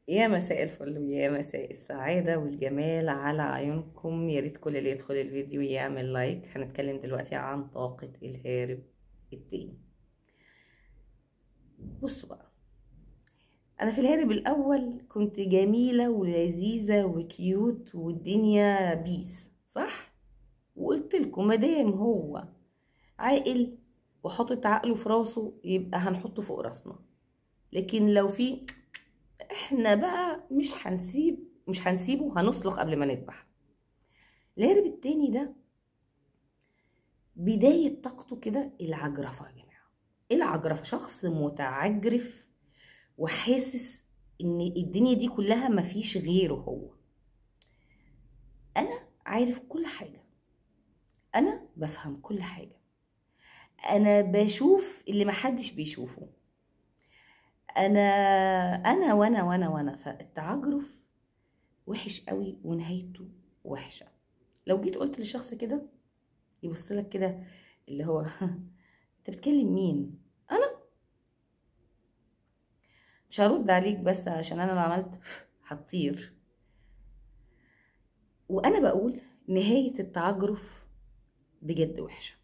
يا مساء الفل ويا مساء السعادة والجمال على عيونكم. يا ريت كل اللي يدخل الفيديو يعمل like. هنتكلم دلوقتي عن طاقة الهارب التاني. بصوا بقى، انا في الهارب الاول كنت جميلة ولذيذة و cute والدنيا peace، صح؟ وقلت لكم مادام هو عاقل وحاطط عقله في راسه يبقى هنحطه فوق راسنا، لكن لو في احنا بقى مش هنسيبه، هنسلخ قبل ما نذبح. الهارب التاني ده بداية طاقته كده العجرفة يا جماعة، العجرفة، شخص متعجرف وحاسس ان الدنيا دي كلها مفيش غيره هو. انا عارف كل حاجة، انا بفهم كل حاجة، انا بشوف اللي محدش بيشوفه، انا انا وانا وانا وانا. فالتعجرف وحش قوي ونهايته وحشة. لو جيت قلت للشخص كده يبص لك كده اللي هو انت بتكلم مين؟ انا مش هرد عليك، بس عشان انا لو عملت هتطير. وانا بقول نهاية التعجرف بجد وحشة.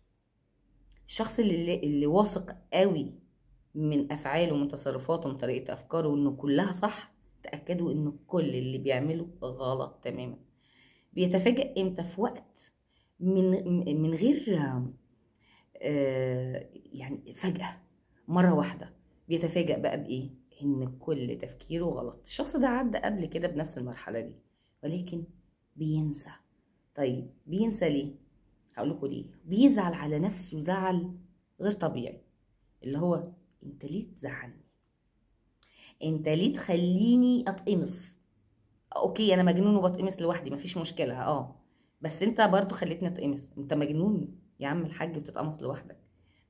الشخص اللي واثق قوي من افعاله ومن تصرفاته ومن طريقه افكاره انه كلها صح، تاكدوا ان كل اللي بيعمله غلط تماما. بيتفاجئ امتى؟ في وقت من غير يعني فجاة مرة واحدة بيتفاجئ بقى بايه؟ ان كل تفكيره غلط. الشخص ده عدى قبل كده بنفس المرحلة دي، ولكن بينسى. طيب بينسى ليه؟ هقول لكم ليه. بيزعل على نفسه زعل غير طبيعي، اللي هو انت ليه تزعلني؟ انت ليه تخليني اتقمص؟ okay انا مجنون وبتقمص لوحدي مفيش مشكلة، بس انت برضو خليتني اتقمص. انت مجنون يا عم الحاج بتتقمص لوحدك،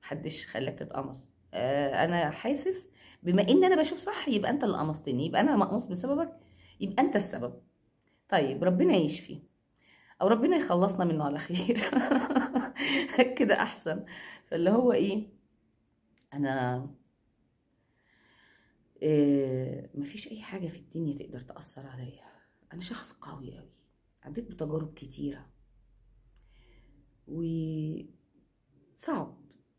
محدش خلاك تتقمص. انا حاسس بما ان انا بشوف صح يبقى انت اللي قمصتني، يبقى انا مقموص بسببك، يبقى انت السبب. طيب ربنا يشفي او ربنا يخلصنا منه على خير كده احسن. فاللي هو ايه، انا مفيش اي حاجة في الدنيا تقدر تاثر عليا، انا شخص قوي قوي، عديت بتجارب كتيرة، وصعب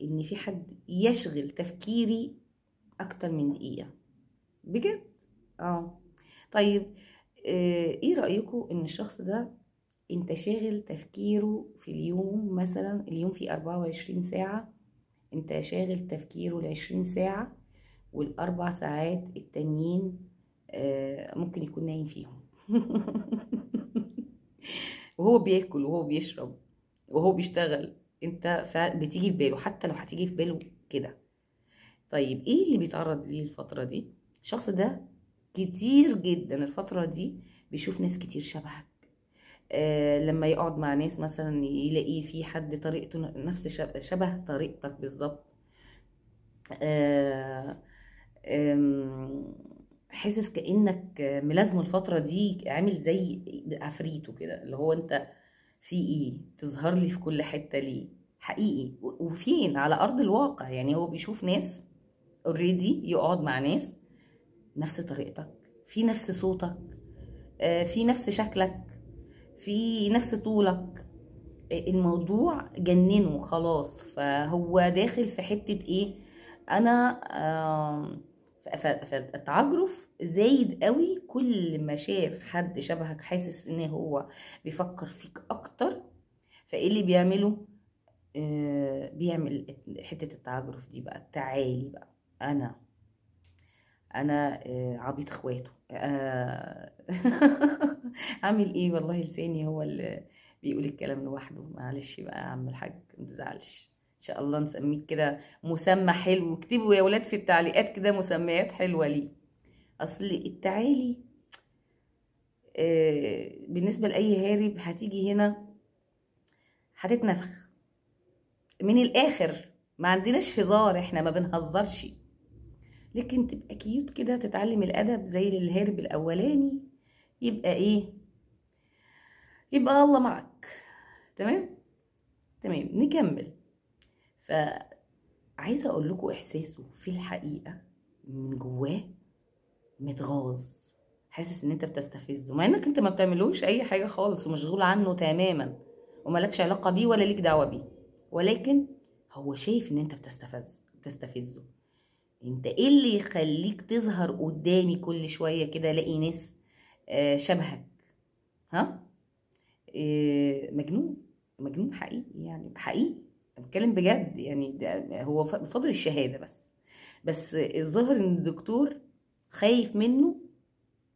ان في حد يشغل تفكيري اكتر من دقيقة بجد. طيب ايه رايكم ان الشخص ده انت شاغل تفكيره في اليوم، مثلا اليوم فيه 24 ساعة، انت شاغل تفكيره 20 ساعة، والاربع ساعات التانيين ممكن يكون نايم فيهم وهو بياكل وهو بيشرب وهو بيشتغل، انت بتيجي في باله، حتى لو هتيجي في باله كده. طيب ايه اللي بيتعرض ليه الفترة دي؟ الشخص ده كتير جدا الفترة دي بيشوف ناس كتير شبهك. لما يقعد مع ناس مثلا يلاقي في حد طريقته نفس شبه طريقتك بالظبط. حاسس كأنك ملازمه الفترة دي، عامل زي عفريته كده، اللي هو انت في ايه تظهر لي في كل حتة ليه؟ حقيقي وفين على ارض الواقع. يعني هو بيشوف ناس already، يقعد مع ناس نفس طريقتك، في نفس صوتك، في نفس شكلك، في نفس طولك. الموضوع جننه خلاص. فهو داخل في حتة ايه، انا فالتعجرف زايد قوي. كل ما شاف حد شبهك حاسس ان هو بيفكر فيك اكتر، فايه اللي بيعمله؟ بيعمل حتة التعجرف دي بقى، التعالي بقى، انا عبيط اخواته، عامل ايه والله لساني هو اللي بيقول الكلام لوحده. معلش بقى يا عم الحاج متزعلش، ان شاء الله نسميك كده مسمى حلو. اكتبوا يا ولاد في التعليقات كده مسميات حلوة ليه. اصل التعالي بالنسبة لاي هارب هتيجي هنا هتتنفخ من الاخر، ما عندناش هزار، احنا ما بنهزرش. لكن تبقى cute كده، تتعلم الادب زي الهارب الاولاني، يبقى ايه، يبقى الله معك. تمام تمام، نكمل. فعايزه اقول لكم احساسه في الحقيقة من جواه متغاظ، حاسس ان انت بتستفزه، مع انك انت ما بتعملوش اي حاجة خالص ومشغول عنه تماما ومالكش علاقة بيه ولا ليك دعوه بيه، ولكن هو شايف ان انت بتستفزه. انت ايه اللي يخليك تظهر قدامي كل شوية كده الاقي ناس شبهك؟ ها مجنون، مجنون حقيقي يعني، حقيقي انا بتكلم بجد يعني. ده هو بفضل الشهادة بس الظاهر ان الدكتور خايف منه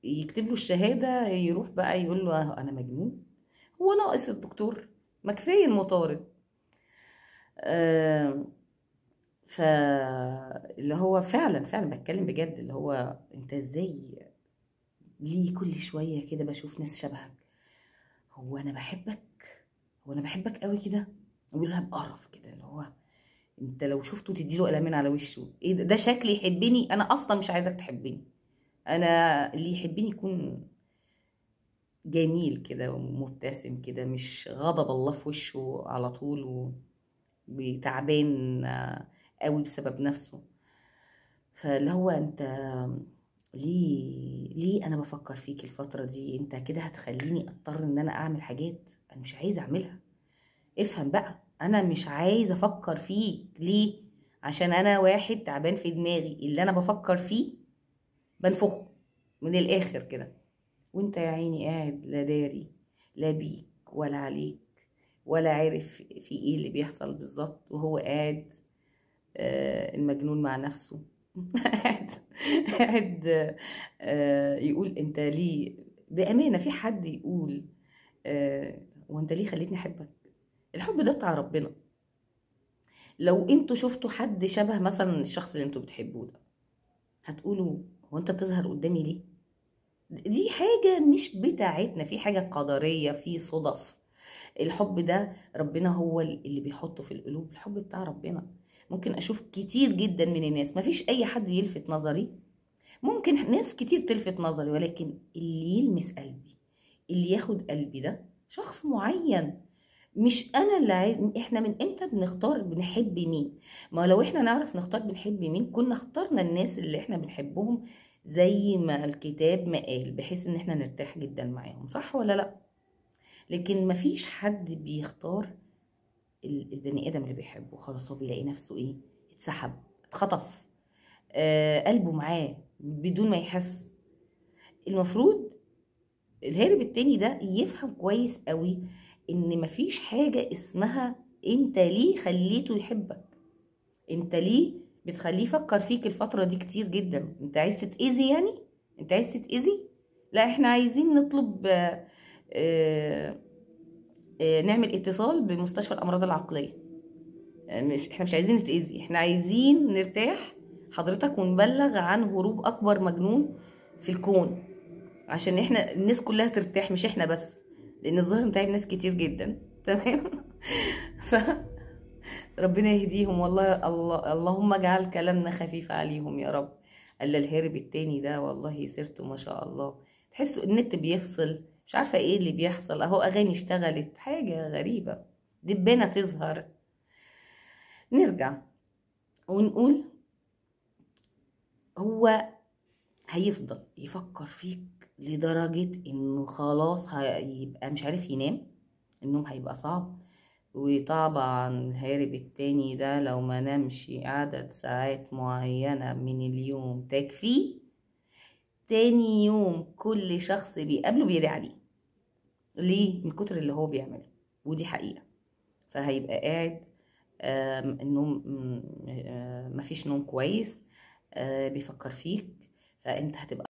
يكتب له الشهادة، يروح بقى يقول له انا مجنون. هو ناقص الدكتور؟ ما كفاية المطارد. ف اللي هو فعلا فعلا بتكلم بجد، اللي هو انت ازاي ليه كل شوية كده بشوف ناس شبهك؟ هو انا بحبك؟ هو انا بحبك قوي كده؟ وبيقولها بقرف كده، اللي هو انت لو شفته تديله قلمين على وشه. ايه ده شكلي يحبني؟ انا اصلا مش عايزك تحبني، انا اللي يحبني يكون جميل كده ومبتسم كده، مش غضب الله في وشه على طول وتعبان قوي بسبب نفسه. فاللي هو انت ليه انا بفكر فيك الفترة دي؟ انت كده هتخليني اضطر ان انا اعمل حاجات انا مش عايزه اعملها. افهم بقى، انا مش عايزه افكر فيك ليه؟ عشان انا واحد تعبان في دماغي، اللي انا بفكر فيه بنفخة من الاخر كده. وانت يا عيني قاعد لا داري لا بيك ولا عليك ولا عارف في ايه اللي بيحصل بالظبط، وهو قاعد المجنون مع نفسه قاعد يقول انت ليه؟ بأمانة في حد يقول وانت ليه خليتني احبك؟ الحب ده بتاع ربنا. لو انتوا شفتوا حد شبه مثلا الشخص اللي انتوا بتحبوه ده، هتقولوا هو انت بتظهر قدامي ليه؟ دي حاجة مش بتاعتنا، في حاجة قدرية، في صدف. الحب ده ربنا هو اللي بيحطه في القلوب، الحب بتاع ربنا. ممكن اشوف كتير جدا من الناس مفيش اي حد يلفت نظري، ممكن ناس كتير تلفت نظري، ولكن اللي يلمس قلبي، اللي ياخد قلبي ده شخص معين، مش انا اللي عايز. احنا من امتى بنختار بنحب مين؟ ما لو احنا نعرف نختار بنحب مين كنا اخترنا الناس اللي احنا بنحبهم زي ما الكتاب ما قال، بحيث ان احنا نرتاح جدا معاهم، صح ولا لا؟ لكن مفيش حد بيختار البني ادم اللي بيحبه، خلاص هو بيلاقي نفسه ايه؟ اتسحب، اتخطف، قلبه معاه بدون ما يحس. المفروض الهارب التاني ده يفهم كويس قوي ان مفيش حاجة اسمها انت ليه خليته يحبك، انت ليه بتخليه يفكر فيك الفترة دي كتير جدا. انت عايز تتأذي يعني؟ انت عايز تتأذي؟ لا، احنا عايزين نطلب نعمل اتصال بمستشفى الامراض العقلية. مش احنا مش عايزين نتأذي، احنا عايزين نرتاح حضرتك ونبلغ عن هروب اكبر مجنون في الكون، عشان احنا الناس كلها ترتاح مش احنا بس، لان الظاهر متعب ناس كتير جدا. تمام؟ ف ربنا يهديهم والله. الله اللهم اجعل كلامنا خفيف عليهم يا رب. الا الهارب التاني ده والله سيرته ما شاء الله، تحسوا النت بيفصل، مش عارفه ايه اللي بيحصل، اهو اغاني اشتغلت، حاجة غريبة، دبانه تظهر. نرجع ونقول هو هيفضل يفكر فيك لدرجة انه خلاص هيبقى مش عارف ينام، النوم هيبقى صعب. وطبعا الهارب التاني ده لو ما نامش عدد ساعات معينة من اليوم تكفيه، تاني يوم كل شخص بيقابله بيدعي عليه. ليه؟ من كتر اللي هو بيعمله، ودي حقيقة. فهيبقى قاعد النوم مفيش نوم كويس، بيفكر فيك، فانت هتبقى